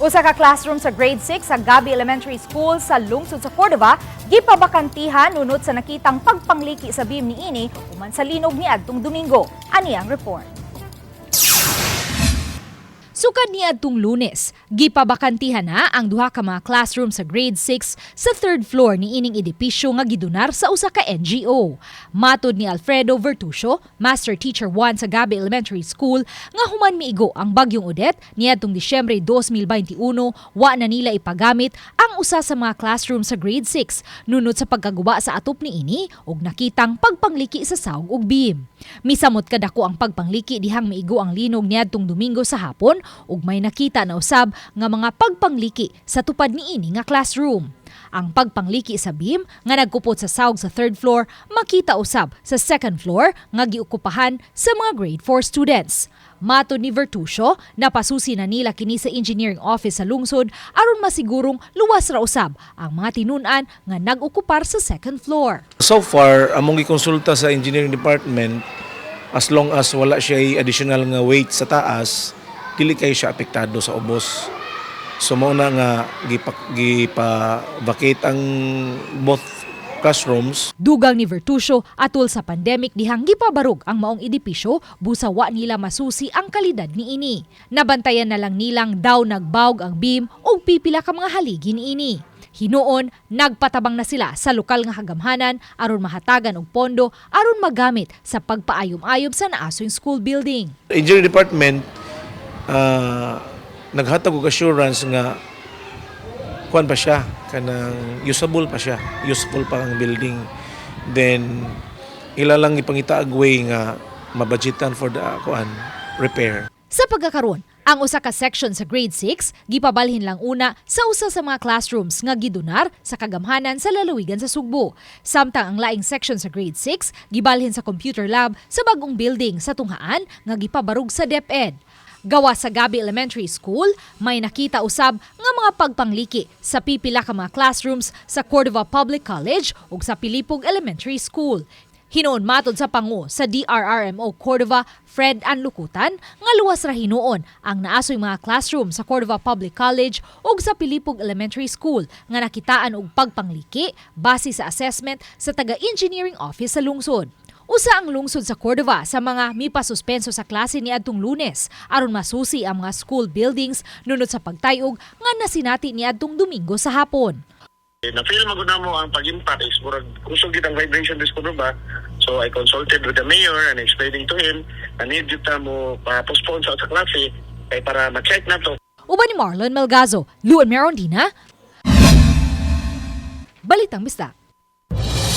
Usa ka classroom sa grade 6 sa Gabi Elementary School sa lungsod sa Cordova gipabakantihan nunot sa nakitang pagpangliki sa beam niini human sa linog niadtong Domingo. Ani ang report. Sukad niadtong Lunes, gipabakantihan na ang duha ka mga classroom sa grade 6 sa third floor ni ining edipisyo nga gidonar sa usa ka NGO. Matod ni Alfredo Vertucio, Master Teacher 1 sa Gabi Elementary School, nga human miigo ang bagyong Odette niadtong Disyembre 2021, wa na nila ipagamit ang usa sa mga classroom sa grade 6 nunot sa pagkaguba sa atop niini ug nakitang pagpangliki sa sawg ug beam. Misamot kadako ang pagpangliki dihang miigo ang linog niadtong Domingo sa hapon ug may nakita na usab nga mga pagpangliki sa tupad niini nga classroom. Ang pagpangliki sa beam nga nagkupot sa sawg sa third floor makita usab sa second floor nga giukupahan sa mga grade 4 students. Matod ni Vertucio, napasusi na nila kini sa engineering office sa lungsod aron masigurong luwas ra usab ang mga tinun-an nga nag-okupar sa second floor. So far, among gikonsulta sa engineering department, as long as wala siya additional nga weight sa taas, dili kay siya apektado sa ubos. So mao na nga gipa vacate ang both classrooms. Dugang ni Vertucio, atol sa pandemic dihang gipabarog ang maong edipisyo, busa wa nila masusi ang kalidad niini. Nabantayan na lang nilang daw nagbawg ang beam ug pipila ka mga haligi niini. Hinuon, nagpatabang na sila sa lokal nga kagamhanan aron mahatagan og pondo aron magamit sa pagpaayom-ayom sa naasoy school building. Engineering department naghatag og assurance nga kuan pa siya, kanang usable pa siya, useful pa ang building. Then ila lang ipangita og way nga mabudgetan for the kuan repair. Sa pagkakaron, ang usa ka section sa grade 6 gipabalhin lang una sa usa sa mga classrooms nga gidonar sa kagamhanan sa lalawigan sa Sugbo. Samtang ang laing section sa grade 6 gibalhin sa computer lab sa bagong building sa tunghaan nga gipabarog sa DepEd. Gawa sa Gabi Elementary School, may nakita usab nga mga pagpangliki sa pipila ka mga classrooms sa Cordova Public College ug sa Pilipog Elementary School. Hinuon matod sa pangu sa DRRMO Cordova, Fred Anlukutan, nga luwas ra hinuon ang naasoy mga classroom sa Cordova Public College ug sa Pilipog Elementary School nga nakitaan og pagpangliki base sa assessment sa taga-engineering office sa lungsod. Usa ang lungsod sa Cordova sa mga mipasuspenso sa klase niadtong Lunes aron masusi ang mga school buildings nunot sa pagtayog nga nasinati niadtong Domingo sa hapon. Na-feel man gud namo ang pag-impact is murag kusog gid ang vibration this ba. So I consulted with the mayor and explaining to him na need jud ta mo pa-postpone sa klase kay para ma-check na to. Uban ni Marlon Melgazo, Luan Merondina, Balitang Bisdak.